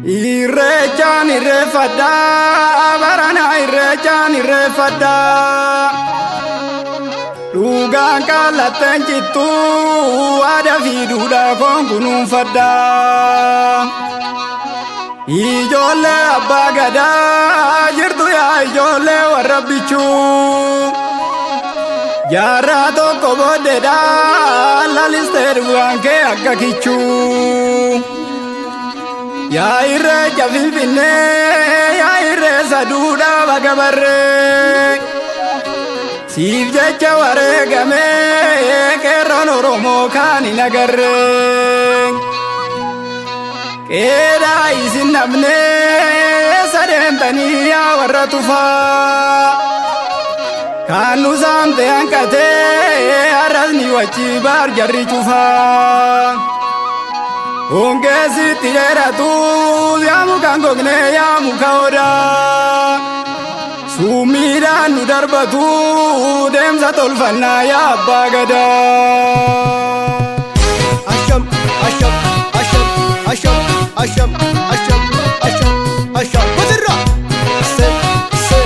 Irreechaan irreeffadhaa barana, irreechaan irreeffadhaa. Dhugaan qallatteen cittuu, aadaa fi duudhaa koon kunuunfadhaa. Ijoollee abbaa gadaa jirtu, yaa ijoollee warra bichuu. Jaarraa tokko booddeedhaa lalistee dhugaan kee akka kichuu. Yaa Irreecha Finfinnee, yaa Irreessa duudhaa baga barree. Siif jecha wareegamee qeerroon Oromoo kaan hin agarree. Qeedhaa isin dhabnee sadeemtanii yaa warra tufaa. Kaan nu saamte hanqatee har'as wachi baar jarri cufaa. Hongeessitti dheeratu yaa mukaan gogne, yaa muka odaa. Suumiidhaan nu darbatu deemsa tolfannaa, yaa abbaa gadaa. Asham, asham, asham, asham, asham, asham, asham, asham. Wasirra. Se, se,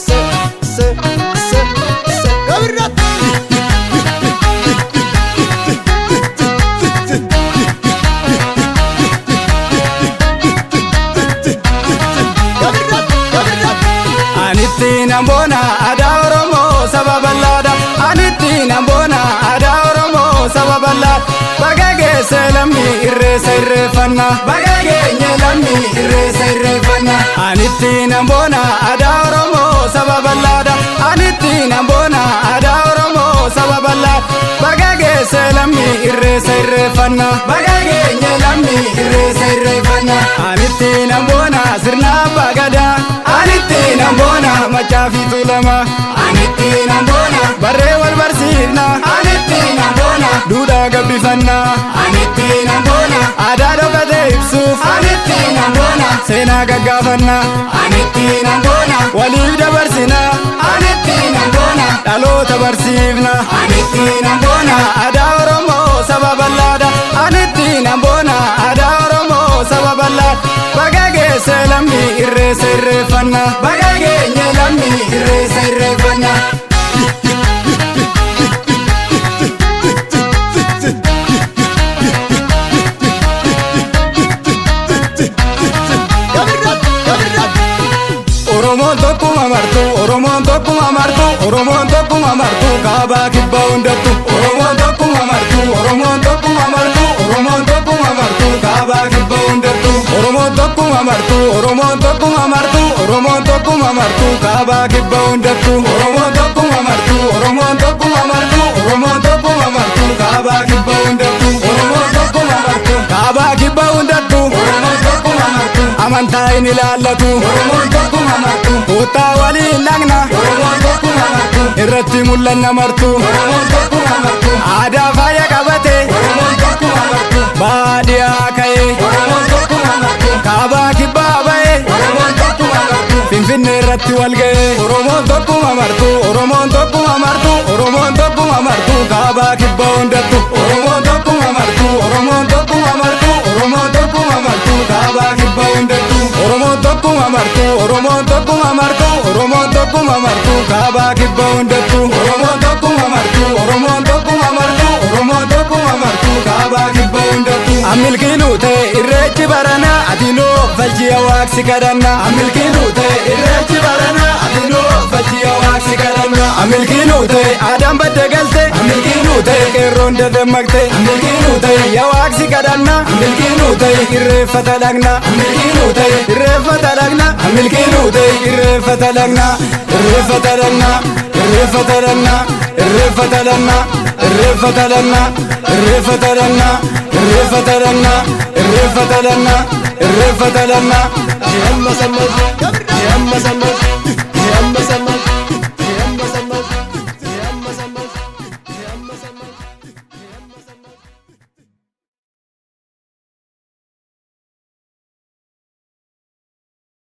se, se, se, se. Gabirra. Gabirra, gabirra. Anitti nan boona aadaa Oromoo saba bal'aadha. Anitti nan boona aadaa Oromoo saba bal'aadha. Baga geesse lammii, irreessa irreeffanna. Baga geenye lammii, irreessa irreeffanna. Anitti nan boona aadaa Oromoo saba bal'aadha. Anitti nan boona aadaa Oromoo saba bal'aadha. Baga geesse lammii, irreessa irreeffanna. Baga geenye lammii, irreessa irreeffanna. Anitti nan boona sirna abbaa gadaa. Anitti nan boona Maccaa fi Tuulama. Anitti nan boona barree wal barsiifna. Anitti nan boona duudhaa gabbifanna. Anitti nan boona aadaa dhokatee ibsuuf. Anitti nan boona seenaa gaggaafanna. Anitti nan boona waliif dabarsina. Anitti nan boona dhaloota barsiifna. Anitti nan boona aadaa Oromoo saba bal'aadha. Anitti nan boona aadaa Oromoo saba bal'aadha. Baga geesse lammii, irreessa irreeffanna. Baga geenye lammii, irreessa irreeffanna. Gabirra, gabirra. Oromoon tokkuma martu, Oromoon tokkuma martu, Oromoon tokkuma martu, kaabaa kibba hundattu. Oromoon tokkuma martu, Oromoon tokkuma martu, Oromoon tokkuma martu, kaabaa kibba hundattu. Oromoon tokkuma martu, Oromoon tokkuma martu, Oromoon tokkuma martu, kaabaa kibba hundattu. Oromoon tokkuma martu, Oromoon tokkuma martu, Oromoon tokkuma martu, kaabaa kibba hundattu. Oromoon tokkuma martu, kaabaa kibba hundattu. Oromoon tokkuma martu, amantaa hin ilaallatu. Oromoon tokkuma martu, kottaa waliin dhaqna. Oromoon tokkuma martu, irratti mul'anna martu. Oromoon tokkuma martu, aadaa faaya qabate. Oromoon tokkuma martu, baadiyyaa ka'ee. Oromoon tokkuma martu, kaabaa kibbaa ba'ee. Oromoon tokkuma martu, Finfinnee irratti wal ga'ee. Oromoon tokkuma martu, Oromoon tokkuma martu, Oromoon tokkuma martu, kaabaa kibba hundattu. Oromoon tokkuma martu, Oromoon tokkuma martu, Oromoon tokkuma martu, kaabaa kibba hundattu. Oromoon tokkuma martu, Oromoon tokkuma martu, Oromoon tokkuma martu, kaabaa kibba hundattu. Oromoon tokkuma martu, Oromoon tokkuma martu, Oromoon tokkuma martu, kaabaa kibba hundattu. Ammilkiinuu ta'e irreechi barana, ati nuu falchiya waaqsi kadhanna. Ammilkiinuu ta'e irreechi barana, ati nuu falchiya waaqsi kadhanna. Ammilkiinuu ta'e aadaan badda galte. Ammilkiinuu ta'e qeerroon dadammaqte. Ammilkiinuu ta'e yaa waaqsi kadhanna. Ammilkiinuu ta'e irreeffata dhaqna. Ammilkiinuu ta'e irreeffata dhaqna. Ammilkiinuu ta'e irreeffata dhaqna. Irreeffata dhaqna. Irreeffata dhaqna. Irreeffata dhaqna. Irreeffata dhaqna. Irreeffata dhaqna. Irreeffata dhaqna. Irreeffata dhaqna. Irreeffata dhaqna. Amma sammas, amma sammas.